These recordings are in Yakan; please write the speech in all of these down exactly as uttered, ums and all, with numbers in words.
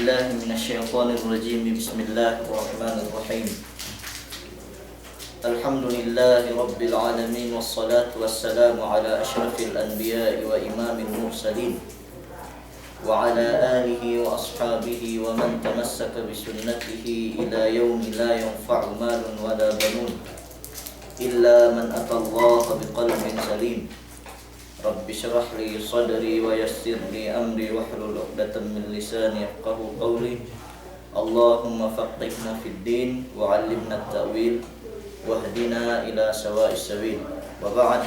بالله من الشيطان الرجيم. بسم الله الرحمن الرحيم. الحمد لله رب العالمين، والصلاة والسلام على أشرف الأنبياء وإمام المرسلين، وعلى آله وأصحابه ومن تمسك بسنته إلى يوم لا ينفع مال ولا بنون إلا من أتى الله بقلب سليم. رب اشرح لي صدري ويسر لي أمري واحلل عقدة من لساني يفقهوا قولي. اللهم فقهنا في الدين وعلمنا التأويل واهدنا إلى سواء السبيل. وبعد،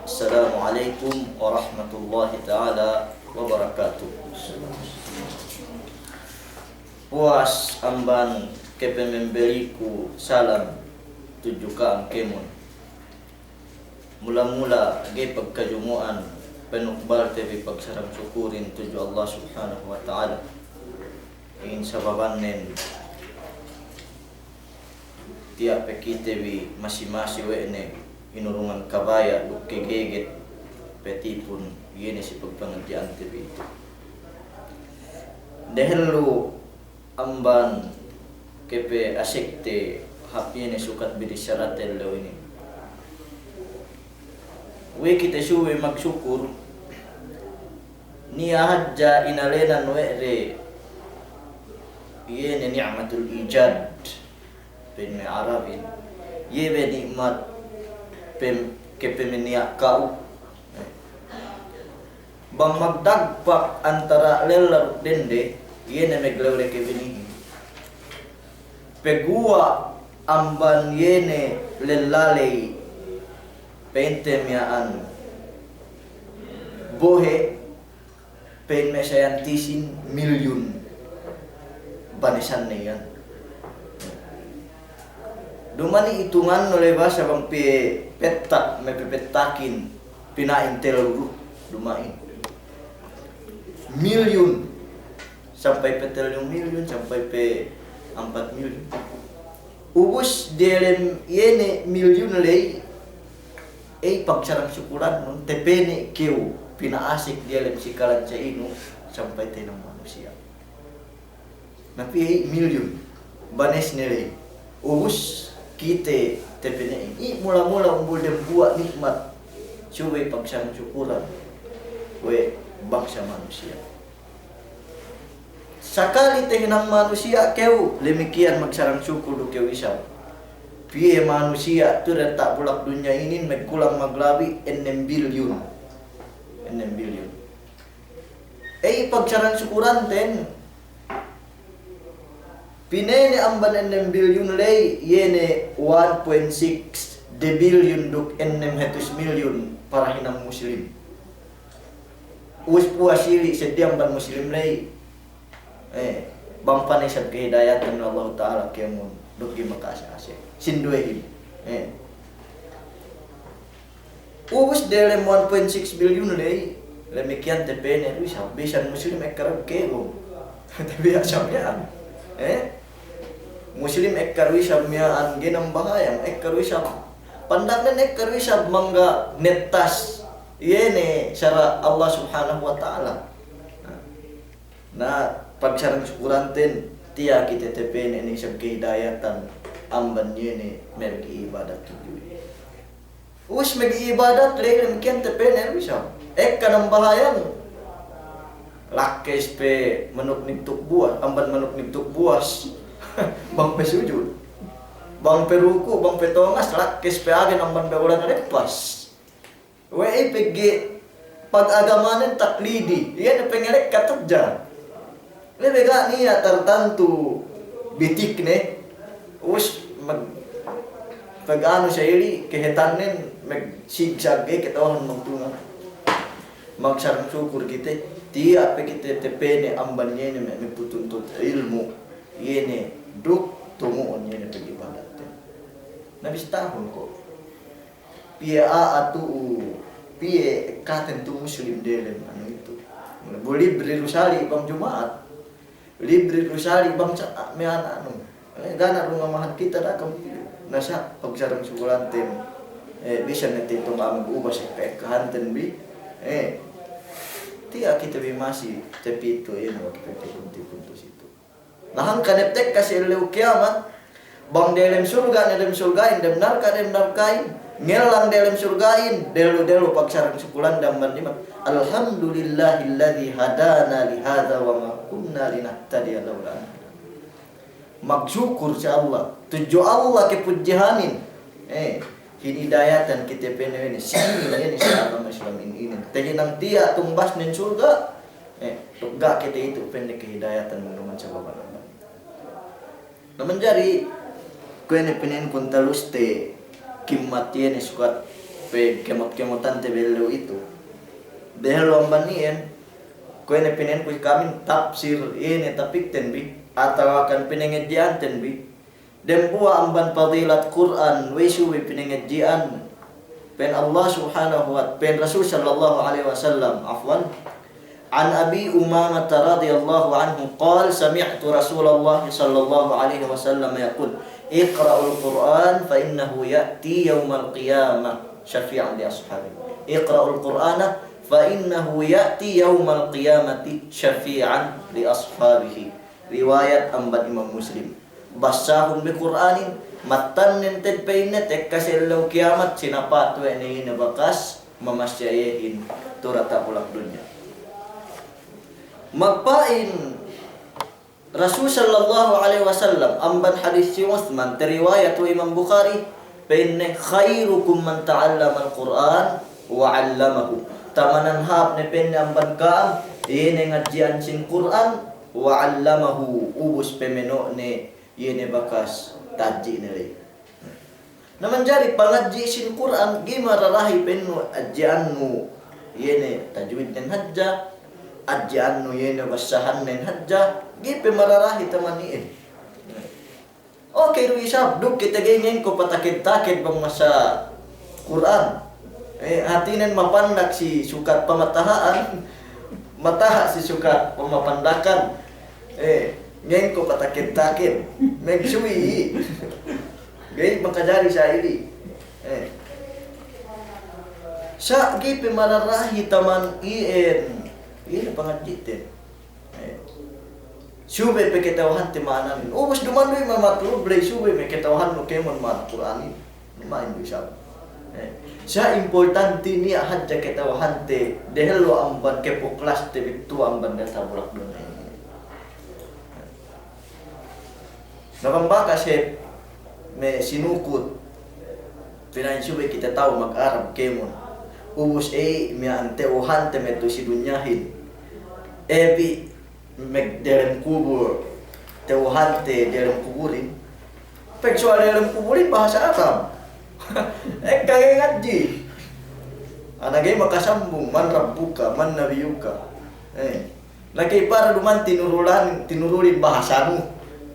السلام عليكم ورحمة الله تعالى وبركاته. Puwas amban kepemembeliku salam tudju ka'am kēmon. Mula-mula ga'i pagkajumu'an, penukbalte bi pagsarang-sukurin tudju Allah Subhanahu wa Ta'ala. In sababannen, tiya' pe kite bi masi-masi we' ne inurungan kabaya' duk kegeget pe tipun, iye ne si pagpangadji'ante bi itu. Dehellu amban kepeasekte hap iye ne sukat binissarate ellew inin. We' kite subey magsukur, niya' hadja inalenan we' de iye ne ni'matul ijad, pa'in me' Arabin. Iye be ni'mat pem-, kepemeniya' ka'u. Bang magdagpak antara lella duk dende, iye ne meglewle kebinihin. Peguwa' amban iye ne lella ley, pa'inte miya'an bohe', pa'in me' sayantisin, milyun banesanne iyan. Duma'in itungannu ley basa bang piye pettak, mepepettakin, pina'in tellu, duma'in. Milyun, sampay pe tellu milyun, sampay pe ampat milyun. Ubus diyalem iye ne milyun ley, ey pagsarang-sukulannun, tapene' kew pina'asek diyalem si kalansa inu, sampay tahinang manusiya'. Na piye milyun banesne ley. Ubus kite tapene'in. I' mula-mula umbul dembuwa' ni'mat subey pagsarang-sukulan we' bangsa manusiya'. Sakali tahinang manusiya' kew, damikkiyan magsarang-sukul du kew isab. Piye manusiya' tu diyata' bulak dunya inin, magkulang maglabi ennem bilyun. Ennem bilyun. Ey, pagsarang-sukulanten, pinene' amban ennem bilyun ley, iye ne one point six de bilyun duk ennem hatus milyun para hinang Muslim. Ubus puwas ili' seddi amban Muslim ley, eh, bang pane isab kahidayatan we' Allahu Ta'ala kēmon, duk ga'i maka'ase'-ase'. Sinduwehin. Eh. Ubus diyalem one point six bilyun ley, damikkiyan tapene' du isab, bisan Muslim ekka du kēmon. Tabiya' sa miya'an. Eh? Muslim ekka du isab miya'an ga'i nambahayang, ekka du isab. Pandangnen ekka du isab mangga' nettas iye ne sara' Allah Subhanahu wa Ta'ala. Na, pagsarang-sukulanten, tiya' kite tapene' ne isab kahidayatan amban iye ne mag'ibadat tudju. Ubus mag'ibadat ley, damikkiyan tapene' du isab. Ekka nambahayang, lakkes pe manuk nigtuk buwas, amban manuk nigtuk buwas. Bang pe sujud, bang pe ruku', bang pe tongas, lakkes pe agen amban be ulan leppas. We'ey? Pegge' pagagamanen taklidi, iye ne pangalekkat hadja. Lebe ga' niya' tartantu bitikne, ubus mag-, paganu sa ili', kahetannen magsigsag, ga'i kata'uhan magtunga'. Magsarang-sukul kite, tiya' pe kite tapene' amban iye ne me', me' patuntut ilmu', iye ne duk tumu'un iye ne pag'ibadatte. Na bistahun ko' piye a'a tu'u, piye ekkaten tu'u Muslim diyalem anu itu. Bu libri du sali' bang Juma'at. Libri du sali' bang sa-, miya'an anu. Eh, ga' ne du ngamahan kite da'a kam piye. Na sa' pagsarang-sukulanten, eh, bisan ne te itu ga' magubas ekka-ekkahanten bi. Eh, tiya' kite bi masi tapitu, eh, na waktu te kunti-kunti situ. Na hangkan ne tekka si ellew kiyamat, bang delem surga' ne dem surga'in, dem narka' dem narka'in, ngellang delem surga'in, dellu-dellu pagsarang sukulan dem amban iman. Alhamdulillahilladzi hadana lihadza wa ma kunna linahtadiya laula an hadana. Magsukur si Allah. Tudju Allah kapudjihanin. Eh, hinidayatan kite pa'inne inin, si inin, inin si agama Islam inin, inin. Tahinang tiya' tumbasnen surga'. Eh, duk ga' kite itu pa'inne kahidayatan magnuman sababan amban. Na manjari, kuwe' ne pina'inku taluste kimmat iye ne sukat pe kemot-kemotante bellew itu. Dehellu amban iyan, kuwe' ne pina'inku ka'amin tafsir iye ne tapikten bi, atawakan pinangadji'anten bi. Dembuwa' amban padilat Kur'an, we' subey pinangadji'an. Pa'in Allah Subhanahu wa, pa'in Rasul sallallahu alaihi wasallam, afwan. عن أبي أمامة رضي الله عنه قال: سمعت رسول الله صلى الله عليه وسلم يقول: اقرأوا القرآن فإنه يأتي يوم القيامة شفيعا لأصحابه. اقرأوا القرآن فإنه يأتي يوم القيامة شفيعا لأصحابه. Riwayat amban Imam Muslim. Basahun bi Kur'anin, mattannen te'ed pa'inne tekka si ellew kiyamat, sinapa'tu we' ne ine bakas mamassa iyehin tu diyata' bulak dunya. Magpa'in Rasul sallallahu alaihi wasallam amban hadis si Uthman, tariwayat we' Imam Bukhari, pa'inne, خيركم من تعلم القرآن وعلمه. Tamanan hāp ne pa'inne amban ka'am, iye ne ngadji'an sin Kur'an, وعلمه, ubus pemeno'ne iye ne bakas tadji' ne ley. Na manjari pangadji' sin Kur'an, ga'i mararahi pa'innu adji'annu iye ne tajwidnen hadja, adji'annu iye ne bassahannen hadja, ga'i pe mararahi taman iyan. Oke du isab, duk kite ga'i ngengko pataked-taked bang masa Kur'an. Eh, hātinen mapandak si sukat pamataha'an, mataha' si sukat pamapandakan. Eh, ngengko pataked-taked. Magsuwi. Ga'i makajari sa ili. Eh. Sa' ga'i pe mararahi taman iyan. Iye ne pangadji'ten. Eh. Subey pe kata'uhante ma'ananen. Ubus duma'in du me' matlub ley subey me' kata'uhannu kēmon ma'ana Kur'anin. Duma'in du isab. Eh. Sa' importante niya' hadja kata'uhante dehellu amban kapuklaste bi tu'u amban diyata' bulak dunya inin. Na bang bakas hep me' sinukut. Pina'in subey kite ta'u mag-Arab kēmon. Ubus ey miya'an ta'uhante me' tu'u si dunyahin. Ebi me' delem kubul, ta'uhante delem kubulin. Pegsuwal delem kubulin bahasa Arab. Ekka ga'i ngadji'. Ana ga'i makasambung, man rabbuka, man nabiyuka. Eh. Na key para duma'in tinurulan, tinurulin bahasanu.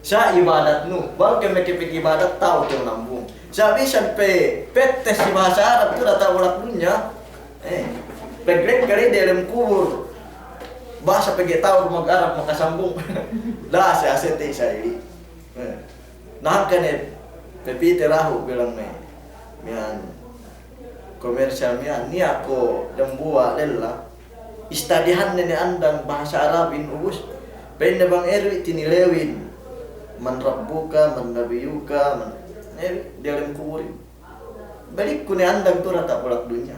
Sa' ibadatnu, bang ke meke peg'ibadat ta'u kew nambung. Sa' bisan pe pettes si bahasa Arab tu' diyata' bulak dunya. Eh, peglek kali delem kubul. Bahasa pegge' ta'u mag-Arab makasambung. La, ase-ase te' isab ili. Eh. Na hangkan ne, pepite dahu' bilang me', miya'an komersial miya'an, niya' ko' dambuwa' lella, istadihanne ne andang bahasa Arabin ubus. Pa'inne bang eri tinilewin, man rabbuka, man nabiyuka, man, eh, delem kubulin. Balikku ne andang tu' diyata' bulak dunya.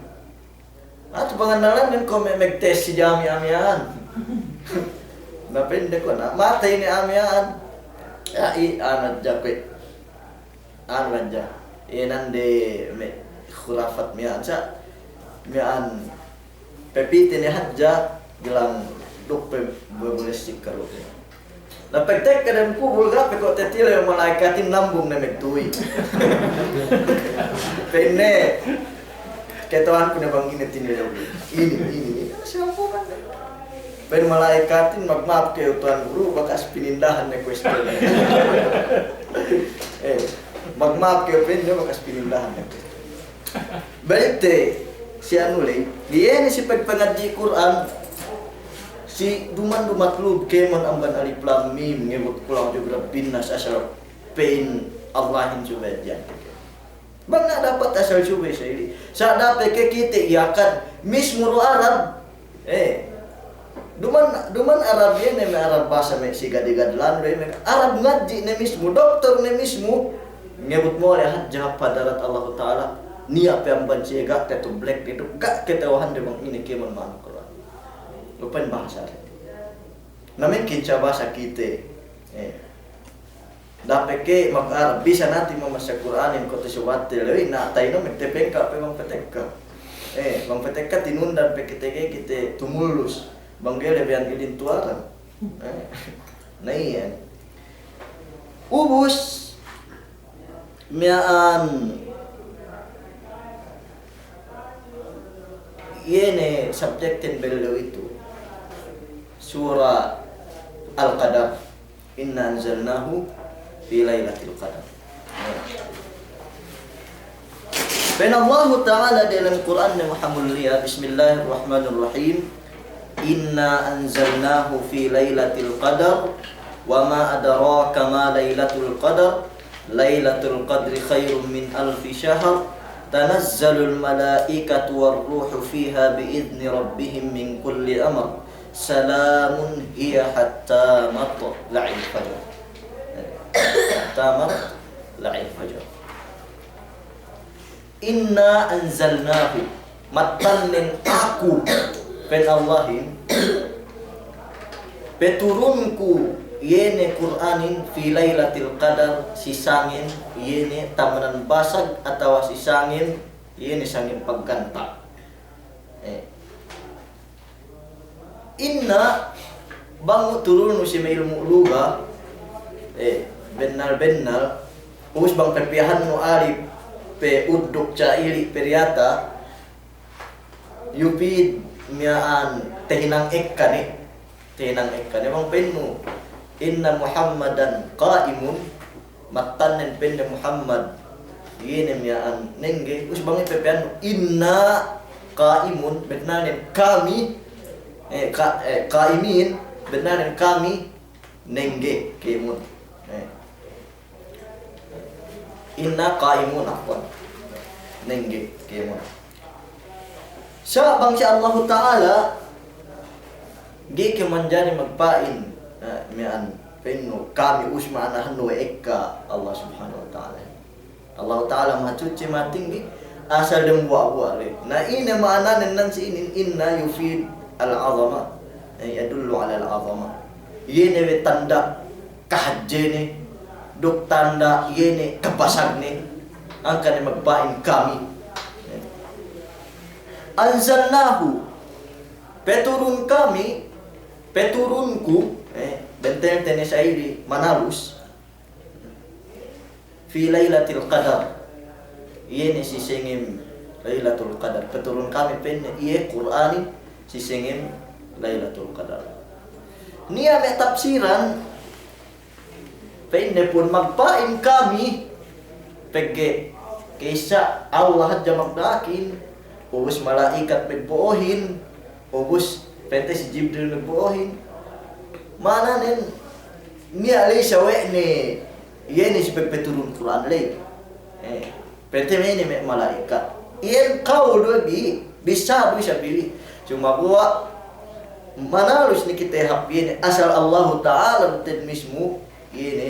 Atu pangannalannen ko' me' magtes si jami'a miya'an. Na pa'inde ko' na matey ne a'a miya'an. Ya'i anu hadja kuwe'. Anu hadja. Iye nande me' khurafat miya'an sa'. Miya'an pepite ne hadja bilang duk pe boleh sikka duk. Na pagtekka dem kubul ga' pe ko' tetilew malaikatin nambung ne magtuwi. Pa'inne, kata'uhanku ne bang ine tinilew. Inin, inin, inin. Sambungan ne. Pa'in malaikatin, magma'ap kew Tuwan Guru, bakas pinindahan ne question. Eh, magma'ap kew pa'inne, bakas pinindahan ne question. Balik te, si anu ley, iye ne si pagpangadji' Kur'an, si duma'in du matlub kēmon amban Alif Lam Mim, ngebut Qul a'udzu birabbin nas, asal pa'in Allahin subey hadja. Bang na dapat asal subey sa' ili. Sa' dapat ke kite iyakan, mismu du Arab. Eh. Duma'in, duma'in Arab iye ne me' Arab bahasa me' si gad-gad landu' iye me' Arab ngadji' ne mismu, doktor ne mismu, ngebut mole' hadja hap hadarat Allahu Ta'ala, niya' pe amban siye ga' tetublek ditu, ga' kata'uhande bang ine kēmon ma'ana Kur'an. Lupahin bahasa. Na mengkin sa bahasa kite, eh. Dape ke mag-Arab, bisan ati mamassa Kur'anin ko' te subatte lewi, na ta'i no me' te pengka' pe bang petekka. Eh, bang petekka tinundan pe kite ke kite tumulus, bang ga'i lebihan ilintuwaran. Eh, na iyan. Ubus, miya'an iye ne subjecten bellew itu. Sura Al-Qadar. Inna anzalnahu fi lailatul qadar. Pa'in Allahu Ta'ala diyalem Kur'anne mahamulliya, bismillahirrahmanirrahim. Inna anzalnahu fi lailatul qadar, wa ma adraka ma lailatul qadar, lailatul qadri khairum min alfi shahr, tanazzalul malaikatu war ruhu fiha bi idzni rabbihim min kulli amr. Salamun hiya hatta matla'il fajr. Hatta matla'il fajr. Inna anzalnahu, mattannen aku, pa'in Allahin, peturunku iye ne Kur'anin fi lailatil qadar, si sangem iye ne tamanan basag atawa si sangem iye ne sangem pagganta'. Eh. Inna, bang turunnu si me' ilmu' luga, eh, bennal-bennal, ubus bang pepiyahannu alip pe udduk sa ili' pe diyata', yufid miya'an tahinang ekka ne, tahinang ekka ne bang pa'innu, inna Muhammadan qa'imun, mattannen pa'inne Muhammad, iye ne miya'an nengge, ubus bang pepiyahannu, inna qa'imun, bennalnen kami, eh, ka-, eh, qa'imin, bennalnen kami nengge kēmon. Eh. Inna qa'imun, afwan. Nengge kēmon. Sa' bang si Allahu Ta'ala, ga'i ke manjari magpa'in, eh, miya'an, pa'innu, kami, ubus ma'anahannu we' ekka Allah Subhanahu wa Ta'ala. Allahu Ta'ala Maha Suchi, Maha Tinggi, asal dembuwa'-buwa' le. Na ine ma'ananen nan si inin, inna yufid al-azama, eh, yadullu ala al-azama. Iye ne we' tanda' kahadjene, duk tanda' iye ne kabasagne, angkan ne magpa'in kami. Anzalnahu, peturun kami, peturunku, eh, bentel tene sairi manalus, fi lailatil qadar, iye ne si sengem Lailatul Qadar. Peturun kami pa'inne iye Kur'anin si sengem Lailatul Qadar. Niya' me' tapsiran, pa'inne pun magpa'in kami, pegge' ka'issa Allah hadja magda'akin, ubus mala'ikat magbo'ohin, ubus pa'inte si Jibril magbo'ohin. Ma'ananen, niya' ley sawe'ne, iye ne si pagpeturun Kur'an ley. Eh, pa'inte me' ine me' mala'ikat. Iyan kawul du bi, bissā du isab bi. Sumaguwa' manalus ne kite hap iye ne asal Allahu Ta'ala du te'ed mismu iye ne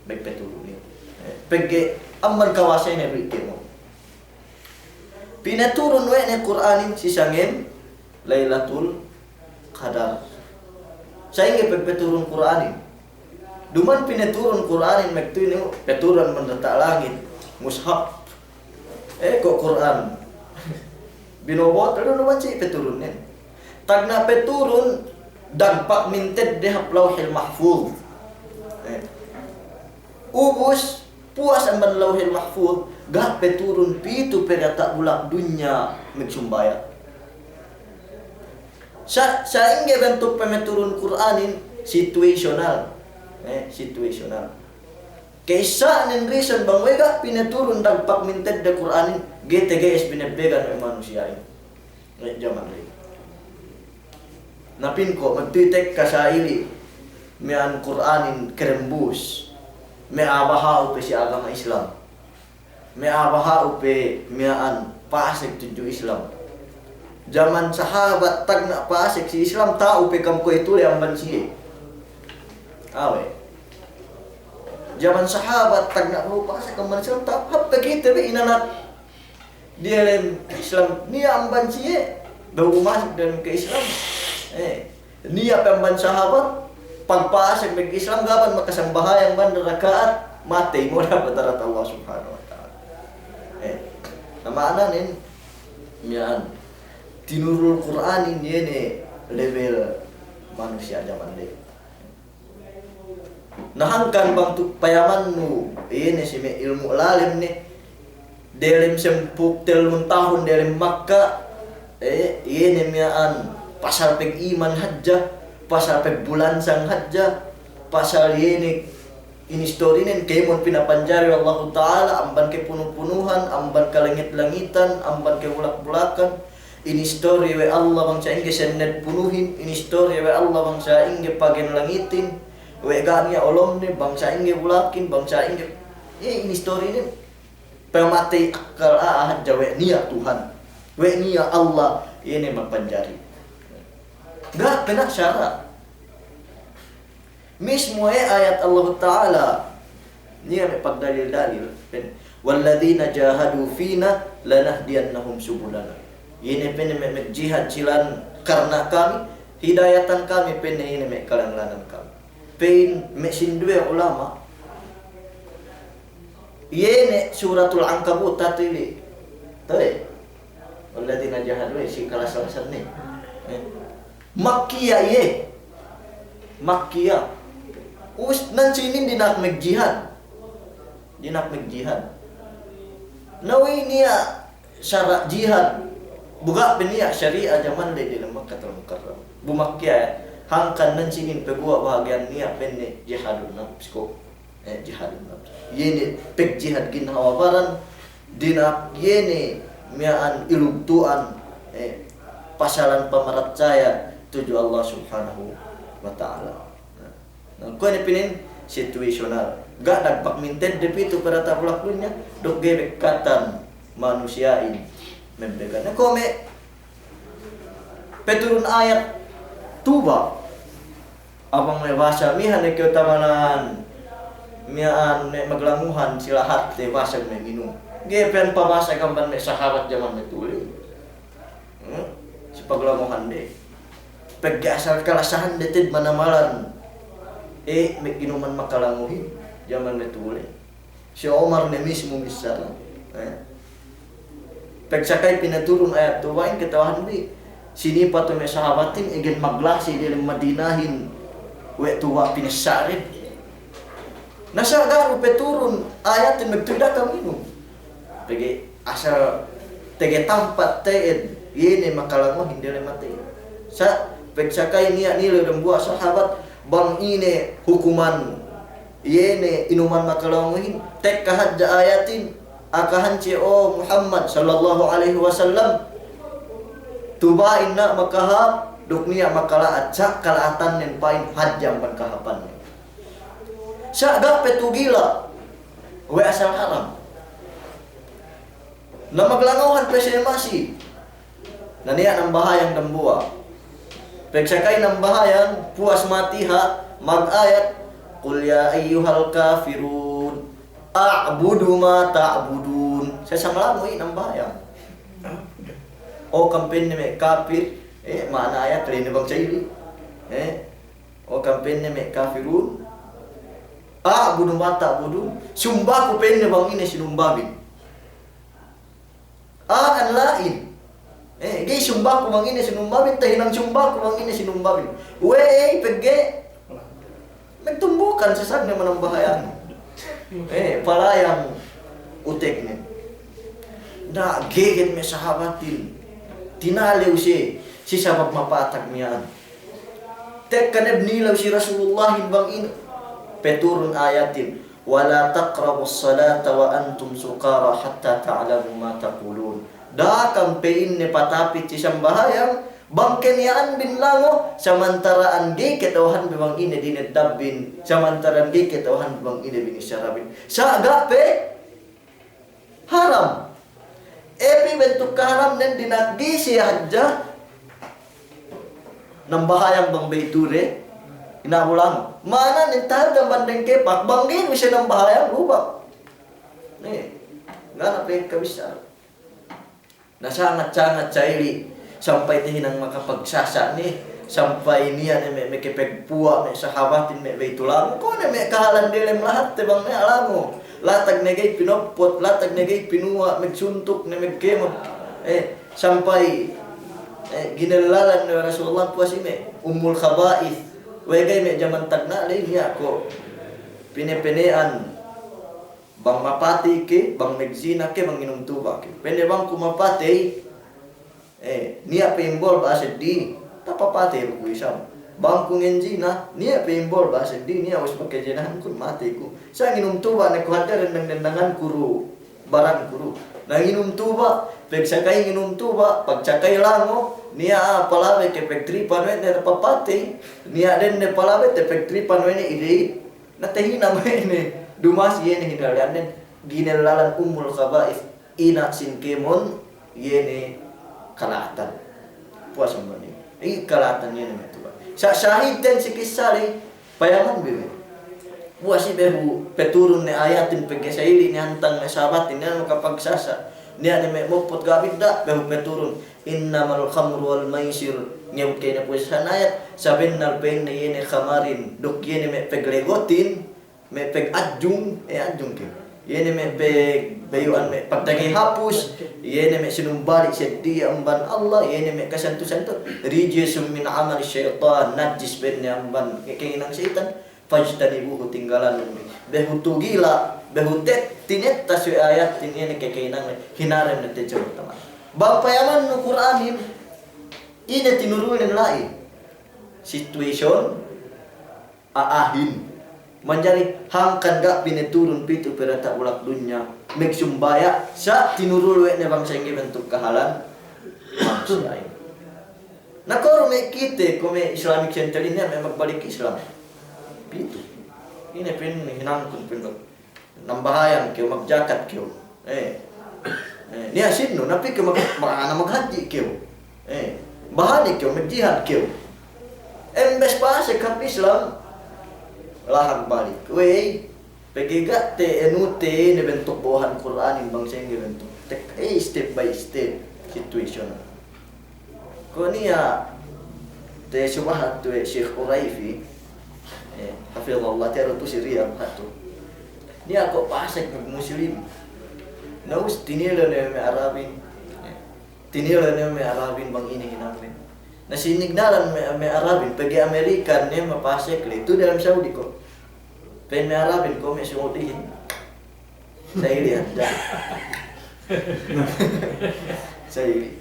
magpeturun iye. Eh, pegge' amban kawasene du kēmon. Pinaturun we' ne Kur'anin si sangem Lailatul Qadar. Sa'ingge pagpeturun Kur'anin? Duma'in pinaturun Kur'anin magtuy ne peturun mandata' langit, mushaf. Eh, ko' Kur'an. Binobo'o, talu duma'in si peturunnen. Tagna' peturun dagpak mintedde hap Lawhil Mahfuz. Eh. Ubus, puwas amban Lawhil Mahfuz, ga' peturun pitu pe diyata' bulak dunya magsumbaya'. Sa-, sa'ingge bentuk pamaturun Kur'anin, situational. Eh, situational. Ka'issa'nen reason bang we' ga' pinaturun dagpak mintedde Kur'anin, ga'i tage'es binebbegan we' manusiya'in. Eh, jaman ley. Na pa'in ko', magtuy tekka sa'ili', miya'an Kur'anin kerembus, me' a'a baha'u pe si agama Islam. Me' a'a baha'u pe miya'an pasek tudju Islam. Jaman sahabat tagna' pasek si Islam, ta'u pe kam kuwe'itu le amban siye. Awe'. Jaman sahabat tagna' pasek amban Islam, ta'u, hap pe kite be inanak diyalem Islam, niya' amban siye, behu masuk diyalem ke Islam. Eh, niya' pe amban sahabat, pagpasek me' Islam, ga'i amban makasambahayang amban raka'at, matey, mole' hadarat Allah Subhanahu wa Ta'ala. Eh, na ma'ananen, miya'an, tinurul Kur'anin iye ne lebel manusiya' jaman de. Na hangkan bang tu' payamannu, iye ne si me' ilmu' lalem ne, delem sempū' tellun tahun delem Makka, eh, iye ne miya'an pasal pag'iman hadja, pasal pagbulansang hadja, pasal iye ne inistorinen kēmon pinapanjari we' Allahu Ta'ala, amban kapunu-punuhan, amban kalangit-langitan, amban kabulak-bulakan, inistori we' Allah bang sa'ingge senned punuhin, inistori we' Allah bang sa'ingge pagen langitin, we' ga' niya' olomne, bang sa'ingge bulakin, bang sa'ingge, eh, inistorinen. Pamatey akkal a'a hadja we' niya' Tuhan, we' niya' Allah, iye ne magpanjari. Ga' pe na' sara'. Mismu e ayat Allahu Ta'ala, niya' me' pagdalil-dalil, pa'in, "Walladhina jahadu fina lanahdiyannahum subulana." Iye ne pa'inne me' magjihad silan karna' kami, hidayatan kami, pa'inne iye ne me' kalanglanan kami. Pa'in me' sinduwe ulama', iye ne Suratul Ankabut, tatu ili. Tahu, eh? Walladhina jahadu, eh, si kalas-kalasan ne. Eh. Makkiya iye. Makkiya. Us, nan sinin dina'ak magjihad. Dina'ak magjihad. Na we' niya' sara' jihad. Bu ga' pe niya' sari'a jaman de diyalem Makkatul Mukarramah. Bu Makkiya, hangkan nan sinin paguwa' bahagi'an niya' pa'inne jihadun nafs ko'. Eh, jihadun nafs. Iye ne pagjihad ginhawa baran, dina'ak iye ne miya'an ilugtu'an, eh, pasalan pamaratsaya tudju Allah Subhanahu wa Ta'ala. Na, na, kuwe' ne pa'inne situational. Ga' dagpak mintedde pitu parata' bulak dunya, duk ga'i bekkatan manusiya'in membegan. Na, kuwe' me' paturun ayat tuba'. Abang me' basa miha ne keutamanan, miya'an me' maglanguhan si lahatte basa me' minum. Ga'i pe pabasa amban me' sahabat jaman me' tuli. Hmm? Si paglanguhan de. Pegge' asal kalasahan de te'ed manamalan. Eh, me' inuman makalanguhin jaman me' tuli. Si Umar ne mismu missāla. Eh. Pagsakay pinaturun ayat tuba'in, kata'uhanbi, sinipat we' me' sahabatin, egen maglasi diyalem Madinahin we' tuba' pinissā de. Na sa' ga' du paturun ayatin magtuy da'a kam minum. Pegge' asal tege tampat te'ed, iye ne makalanguhin diyalem matey. Sa' pagsakay niya' nilew dambuwa' sahabat, bang ine hukuman iye ne inuman makalanguhin, tekka hadja ayatin, akahan siye, o Muhammad sallallahu alaihi wasallam, tuba'in na makahāp, duk niya' makala'at, sa' kala'atannen pa'in hadja amban kahāpannen. Sa' ga' pe tugila', we' asal haram. Na maglanguhan pe siye masi. Na niya' nambahayang dambuwa'. Pagsakay nambahayang, puwas Matiha, mag-ayat, "Qul ya ayyuhal kafirun, a'budu ma ta'budun." Sasang langu' i' nambahayang. O kam pa'inne me' kapir, eh, ma'ana ayat, lene bang sa'ili. Eh, o kam pa'inne me' kafirun, "A'budu ma ta'budun." Sumbaku pa'inne bang ine sinumbabin. A'an la'in. Eh, ga'i sumbaku bang ine sinumbabin, tahinang sumbaku bang ine sinumbabin. We'ey pegge' magtumbukan sasang ne manambahayang. Eh, palayang uteknen. Na, geget me' sahabatin. Tinalew siye, si sabab mapatag miya'an. Tekka ne nilew si Rasulullahin bang ine. Paturun ayatin. "Wa la taqrabus salata wa antum sukara hatta ta'lamu ma taqulun." Da'a kam pa'inne patapit si sambahayang, bang keniya'anbin lango', samantara'an ga'i kata'uhanbi bang ine dineddabbin, samantara'an ga'i kata'uhanbi bang ine binissarabin. Sa' ga' pe haram. Epi bentuk Taramnen dina'ak ga'i siye hadja nambahayang bang bey tu'u de, inabulang. Ma'ananen taga bang dengkepak, bang ga'i ne siye nambahayang, lubak. Ne, ga' ne pe kabissā. Na sangat-sangat sa'ili', sampay tahinang makapagsasa' ne, sampay niya' ne me', me' kepegpuwa', me' sahabatin me' bey tu'u lango'. Kuwe' ne me' kahalan delem lahatte bang niya' lango'. Latag ne ga'i pinoppot, latag ne ga'i pinuwa', megsuntuk ne, megkemot. Eh, sampay, eh, ginellalan ne Rasulullah puwas ine, Ummul Khaba'ith. We'ey ga'i me' jaman tagna' ley niya' ko' pene-pene'an. Bang mapatey ke, bang megzina ke, bang nginum tuba' ke. Pene bang ku mapatey, eh, niya' pe imbol ba seddi, tapapatey du ku isab. Bang ku ngenzina, niya' pe imbol ba seddi, niya' us pagkezinahan kun matey ku. Sa' nginum tuba' ne ku hadja dendang-dendangan ku du, baran ku du. Na nginum tuba', pegsakay nginum tuba', pagsakay lango', niya' palabey ke pegtripan we' ne tapapatey, niya' dende palabey te pegtripan we' ne idey. Na tahinang we' ne, duma'in iye ne hinalli'annen, ginellalan Ummul Khaba'ith, ina' sin kemon, iye ne kala'atan. Puwas amban iye. Iye kala'atan iye ne me' tuba'. Sa-, sahidten si kissa ley, payaman bi we'. Puwas iye behu peturun ne ayatin pegge' sa'ili' ne hantang me' sahabatin, niya' ne makapagsasa'. Niya' ne me' moppot ga' bidda', behu peturun. Innamal khamru wal maisir, ngewut kene puwas sanayat, sabennal pa'inne iye ne khamarin, duk iye ne me' peglegotin, me' pegadjung, eh, adjung ke. Iye ne me' pegbayu'an me' pagtagey hapus, iye ne me' sinumbali' seddi amban Allah, iye ne me' kasantu-santu, rijsun min amali syaitan, najis pa'inne amban ke-, kahinang seyitan. Fajtanibuhu, tinggalanun bi. Behu tugila', behu te-, tinettas we' ayatin iye ne kakahinangne, hinarem ne tejjabut taman. Bang payamannu Kur'anin, ine tinurulnen la'i? Situation, a'ahin. Manjari hangkan ga' pineturun pitu pe diyata' bulak dunya, magsumbaya', sa' tinurul we' ne bang sa'ingge bentuk kahalan manusiya' inin. Na kuwe' du me' kite, kuwe' me' Islamic Center inin, me' magbalik Islam. Pitu. Ine pa'in hinangkun pa'in du. Nambahayang kew, magjakat kew. Eh. Eh, niya' sinnu, na pī kew mag-, ma-, na maghadji' kew. Eh. Bahani kew, magjihad kew. Embes pasek hap Islam. Lahag balik. We'ey, pegge' ga' te enu te ne bentuk bo'ohan Kur'anin bang sa'ingge bentuk. Tek-, eh, step by step situation. Kuwe' niya' te subahat we' Sheikh Uraifi, eh, hafidhahullah, tiya' du tu'u si Riyadh hatu. Niya' ko' pasek me' Muslim. Na us tinile ne me' Arabin. Eh, tinile ne me' Arabin bang ine hinangne. Na sinignalan me', me' Arabin, pegge' American ne mapasek le. Tu'u dalem Saudi ko'. Pa'in me' Arabin, ko' me' Saudihin. Sa'ili' hadja. Sa'ili'.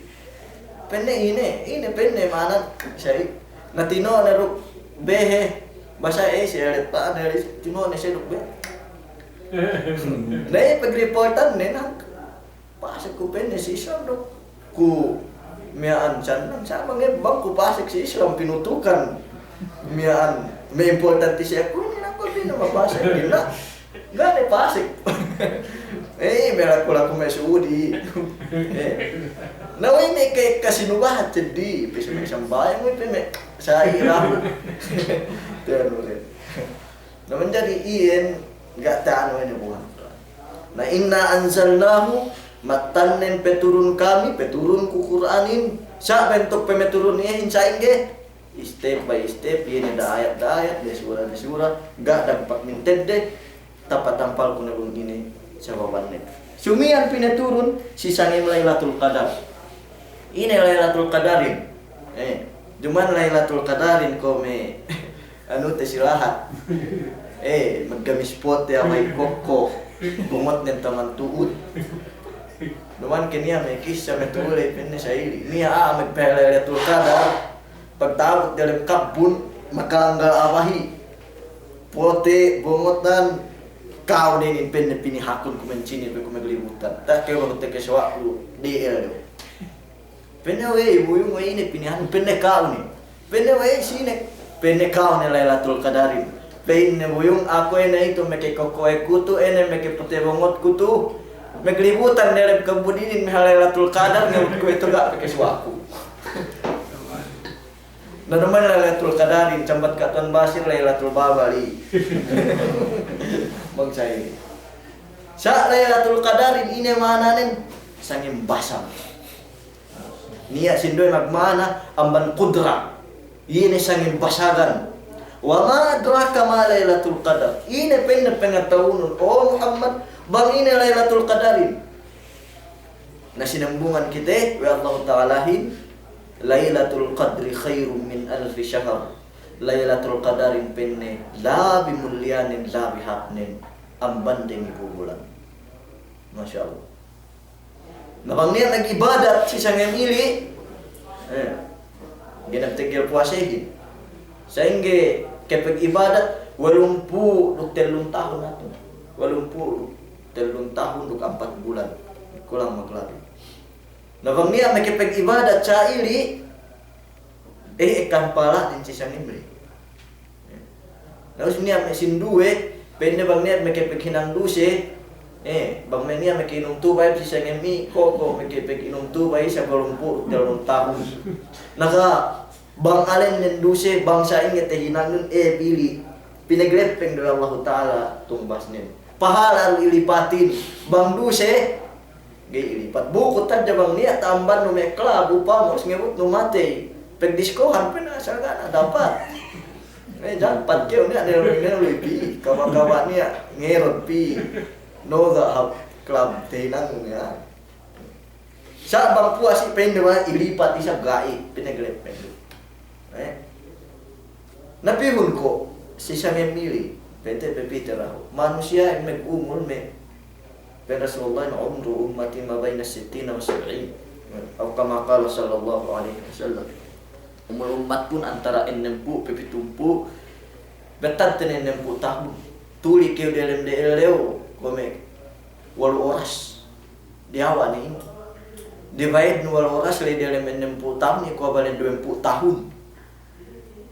Pa'inne ine, ine pa'inne ma'anan sa'i. Na tino'o ne duk behe, basa e, si elet pa'an, tino'o ne siye duk behe. Na iye pagreportan ne nang. Pasek ku pa'inne si Islam duk. Ku miya'an sannang, sa' bang, bang ku pasek si Islam pinutukan. Miya'an, me' importante si aku inin, aku inin mapasek, ina. Ga' ne pasek. Eh, me' laku-laku me' Saudi. Eh. Na we' me' ke-, kasinubahat seddi, pī si me' sambahayang, we' pī me' sa'i rahu. Tiya' du le. Na manjari iyan ga' ta'anu ine buhan Kur'an. Na inna anzalnahu, mattannen peturun kami, peturun ku Kur'anin, sa' bentuk pemeturun iyehin sa'ingge, step by step, iye ne da ayat, da ayat, da sura, da sura, ga' dagpak mintedde, tapatampal ku ne bang ine sababanne. Sumiyan pineturun, si sangem Lailatul Qadar. Ine Lailatul Qadarin? Eh, duma'in Lailatul Qadarin ko' me' anu te si lahat. Eh, maggamis pote amay kokko. Bungotnen taman tu'ut. Duma'in ke niya' me' kissa me' tu'u le pa'inne sa'ili'. Niya' a'a magpa'in Lailatul Qadar. Pagta'abut dalem kabbun, makanggal a'a bahi'. Pote, bungotan, ka'u ne inin pa'inne pinihakun ku mansini pe ku maglibutan. Ta' kew bahu te ke sawa'u D L du. Pa'inne, "We'ey buyung, we'ey ine pinihan?" Pa'inne, "Ka'u ne." Pa'inne, "We'ey sine?" Pa'inne, "Ka'u ne Lailatul Qadarin." Pa'inne buyung, "Aku ine itu meke koko'e ku tu'u, ine meke pute bongotku tu'u. Maglibutan delem kabun inin me' Lailatul Qadar, ngewut kuwe' itu ga' pake suwaku. Na duma'in Lailatul Qadarin, sambat ka' Tuwan Basir Lailatul Babali. Bang sa' inin. Sa' Lailatul Qadarin, ine ma'ananen? Sangem basag. Niya' sinduwe magma'ana amban qudra. Ine sangem basagan. Wa ma adraka ma Lailatul Qadar. Ine pa'inne pangata'uhun, o Muhammad, bang ine Lailatul Qadarin. Na sinambungan kite we' Allahu Ta'alahin, Lailatul Qadri khairum min alfi shahr. Lailatul Qadarin pa'inne labi muliyanen, labi hāpnen amban dengibu bulan. Masya Allah. Na bang niya' magibadat si sangem ili, eh, genep tegel puwasehin. Sa'ingge kepegibadat, walumpū' duk tellun tahun atu. Walumpū' duk tellun tahun duk ampat bulan. Kulang maglabi. Na bang niya' makepegibadat sa' ili, eh, ekka pahala'nen si sangem ili. Na ubus niya' me' sinduwe, pa'inne bang niya' makepeghinang duse, eh, bang me' niya' makeinum tuba' si sangem i, ko', ko' makepeghinang tuba' isab walumpū' tellun tahun. Na ga' bang alennen duse, bang sa'ingge tahinangnun, eh, pili'. Pinagleppeng du we' Allahu Ta'ala tumbasnen. Pahala' du ilipatin, bang duse, ga'i ilipat. Bukut hadja bang niya' ta'ambannu me' club, upama, ubus ngewutnu matey. Pegdiskohan pe na asal ga' ne dapat. Eh, dapat kew niya' nelu-nelu pī. Kaba'-kaba' niya' ngerot pī. Noga' hap club tehinang niya'. Sa' bang puwas i pa'inde bang ilipat isab ga'i, pinagleppeng du. Eh. Na pihun ko' si sangem ili, pete pe pī te dahu'. Manusiya'in magumul me' Pa'in Rasulullah, "Umru ummati ma baina sittina wa sab'in." Aw kama qala sallallahu alaihi wasallam. Umul ummatkun antara ennempū' pe pitumpū'. Bettadte ne ennempū' tahun. Tuli kew delem de ellew, kuwe' me' walu' oras. Diyawa' ne inin. Divide ne walu' oras la'i delem ennempū' tahun, iye kuwe' bale duwempū' tahun.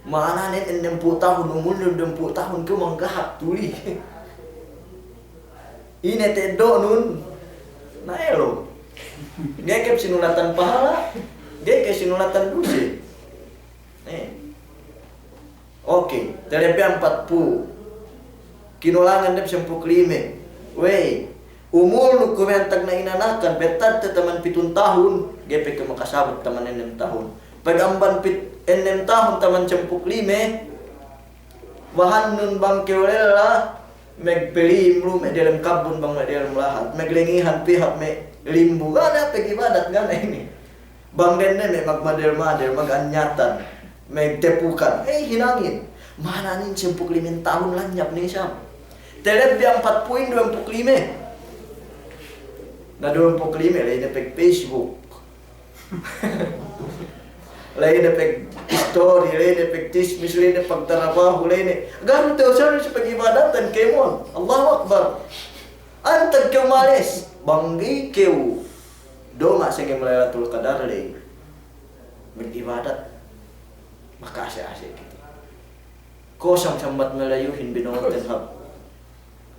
Ma'ananen ennempū' tahun, umulnun duwempū' tahun kew manggahap tuli. Ine ta'eddo'nun? Na elo'. Ga'i kew sinulatan pahala', ga'i kew sinulatan duse. Eh. Oke, telebbi ampatpū'. Kinolangan dem sampū' lime. Wey, umulnu kuwe' me' antag na inanakan, bettadte taman pitun tahun, ga'i pe kew makasabut taman ennem tahun. Pag amban pit-, ennem tahun taman sampū' lime, bahannun bang kew lella, magpelihim lume' delem kabun bang me' delem lahat, maglengihan pī hap me' limbu, ga' ne pag ibadat, ga' ne inin. Bang dende me' magmadel-madel, maganyatan, magtepukan. Eh, hinangin. Ma'ananen sampū' lime tahun lanyap ne isab. Telebbi ampatpū'in duwempū' lime. Na duwempū' lime, la'i ne pag-Facebook. La'i ne pag-story, la'i ne pagtismis, la'i ne pagtarabahu, la'i ne. Ga'i du tew sanu si pagibadatan kēmon. Allahu Akbar. Antag kew males. Bang ga'i kew doma' sangem Lailatul Qadar ley, mag'ibadat, maka'ase'-ase' kite. Kosong sambat malayuhin bino'oten hap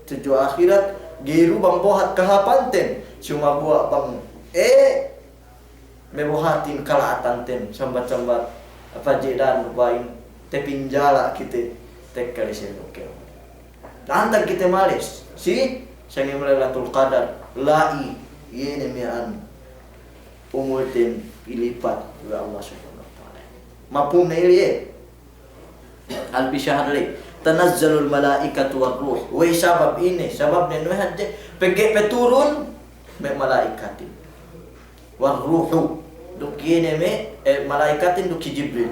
tudju ahirat, ga'i du bang bohat kahapanten, sumaguwa' bang, eh, mabohatin kala'atanten, sambat-sambat, apa je' dan upa'in, tapinjala' kite, tekka ley si ellew kēmon. Antag kite males si sangem Lailatul Qadar, la'i, iye ne miya'an umulten ilipat we' Allah Subhanahu wa Ta'ala. Mafhum ne ili, eh? Alfi shahr ley. Tanazzalul malaikatu war ruh. Wey sabab ine, sababnen we' hadje, pegge' paturun me' mala'ikatin. War ruhu. Duk iye ne me', eh, mala'ikatin duk si Jibril.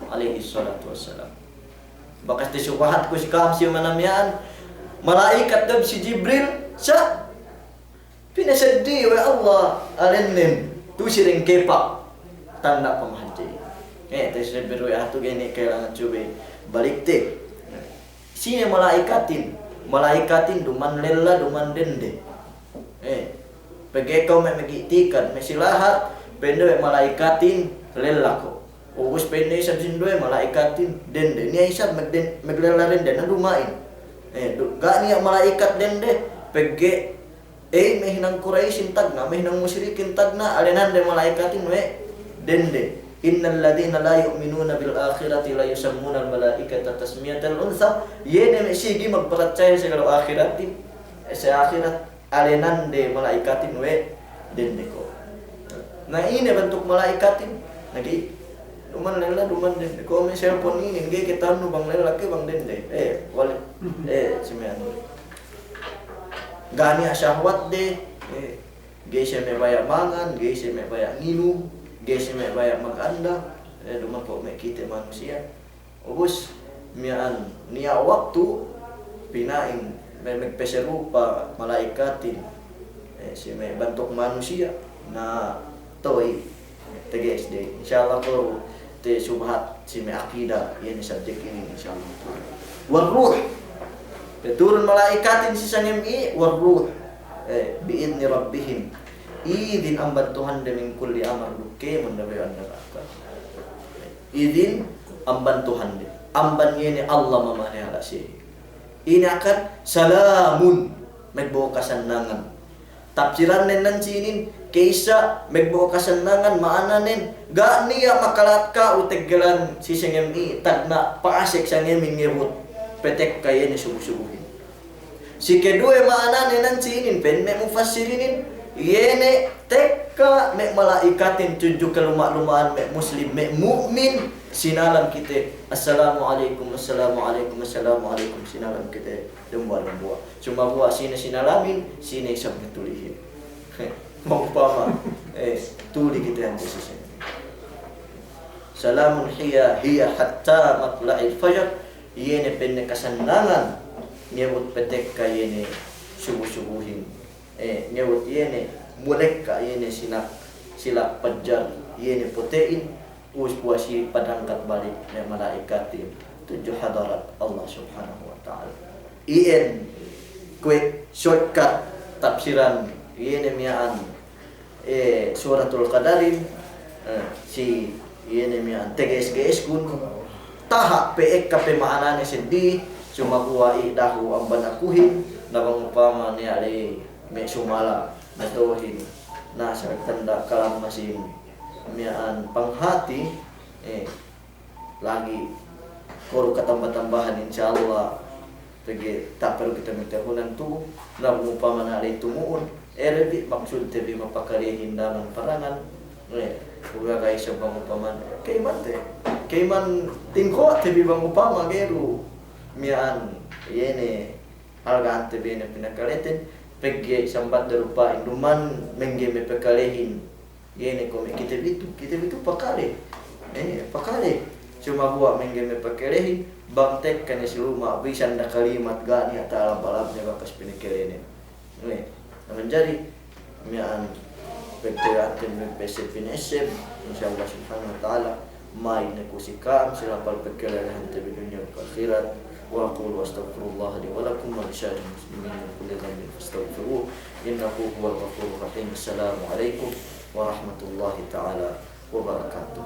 Alaihis salatu wassalam. Bakas tasubahatku si ka'am si mana miya'an, mala'ikat duk si Jibril, sa' pinaseddi we' Allah alennen, tu'u si dengkepa', tanda' pamahadje. Eh, tasabbut we' atu ga'i ne kailangan subey balikte. Sine mala'ikatin? Mala'ikatin duma'in lella, duma'in dende. Eh, pegge' ka'u me' mag'i'tikad, me' si lahat, pa'inde we' mala'ikatin lella ko'. Ubus pa'inde isab sinduwe mala'ikatin dende. Niya' isab magden-, maglella dende, na duma'in. Eh, du-, ga' niya' mala'ikat dende, pegge' Ey, me' hinang Kuraisin tagna', me' hinang musrikin tagna', alenande mala'ikatin we' dende. Innal ladhina la yu'minuna bil akhirati la yusammunal mala'ikata tasmiyatal untha. Iye ne me' sigi magparatsaya si kalaw ahiratin, si ahirat, alenande mala'ikatin we' dende ko'. Na ine bantuk mala'ikatin? Na ga'i, duma'in lella, duma'in dende. Ko' me' cellphone inin, ga'i kata'uhannu bang lella ke bang dende. Eh, wali. Eh, si me' anu. Ga' niya' sahwatde, eh, ga'i siye me' baya' mangan, ga'i siye me' baya' nginum, ga'i siye me' baya' maganda, eh, duma'in ko' me' kite manusiya'. Ubus, miya'an, niya' waktu, pina'in, me', me' peserupa mala'ikatin, eh, si me' bantuk manusiya', na to'i, teges de. Insya Allah ko' te subhat si me' akida, iye ne subjek inin, insya Allah. War ruh. Peturun mala'ikatin si sangem i, war ruh. Eh, bi idni rabbihim. Idin amban Tuhande min kulli amr, duk kēmon dabe'an naraka. Idin amban Tuhande. Amban iye ne Allah mamane ala siye. Ine akan salamun, megbo'o kasannangan. Tapsirannen nan si inin, ka'issa megbo'o kasannangan, ma'ananen, ga' niya' makala'at ka'u teggelan si sangem i, tagna' pa'asek sangemin ngebut, petekka iye ne subu-subuhin. Si keduwe ma'anane nan si inin, pa'in me' mufassirinin, iye ne tekka me' mala'ikatin tudju kaluma'-luma'an me' muslim, me' mu'min, sinalam kite, "Assalamu alaikum, assalamu alaikum, assalamu alaikum," sinalam kite dambuwa'-dambuwa'. Sumaguwa' sine sinalamin, sine isab ne tulihin. Ma'upama, eh, tuli kite ante si sine. Salamun hiya, hiya hatta matla'il fajr. Iye ne pa'inne kasannangan, ngebut petekka iye ne subu-subuhin. Eh, ngebut iye ne mulekka iye ne sinak, silak pajar, iye ne pote'in, ubus puwas iye padangkat balik me' mala'ikatin tudju hadarat Allah Subhanahu wa Ta'ala. Iyan kuwe' shortcut tapsiran iye ne miya'an, eh, Suratul Qadarin, eh, si iye ne miya'an teges-ge'eskun, taha' pe ekka pe ma'anane seddi, sumaguwa' i' dahu' amban akuhin, na bang upama niya' ley me' sumala, na to'ohin, na sarag tanda' kalammasin miya'an panghati, eh, lagi' ko' du katamba-tambahan, insya Allah, pegge' tape' du kite magtahunan tu'u, na bang upama niya' ley tumu'un, eh, lebbi maksudte bi mapakalehin daman parangan, eh, kuwe' ga' isab bang upama, kayman te, kayman tingko'te bi bang upama ga'i du miya'an, iye ne, halga'ante bi ne pinakaleten, pegge' sambat darupa induman mengge mepakalehin. Iye ne ko' me' kite bi tu, kite bi tu pakale. Eh, pakale. Sumaguwa' mengge mepakalehin, bang tekka ne si luma', bisan da kalimat ga' niya' ta'alab-alabne bakas pinakalenen. Eh, na manjari, miya'an pegge' ante me' pese pinese, insya Allah Subhanahu wa Ta'ala, ma'i ne ku si ka'am, si lapal pagkalelehante bi dunya duk ahirat. Wa aqulu astaghfirullaha li wa lakum wa li sa'iril muslimin min kulli dhanbin fastaghfiruhu, innahu huwal ghafurur rahim. Assalamu alaikum warahmatullahi ta'ala wabarakatuh.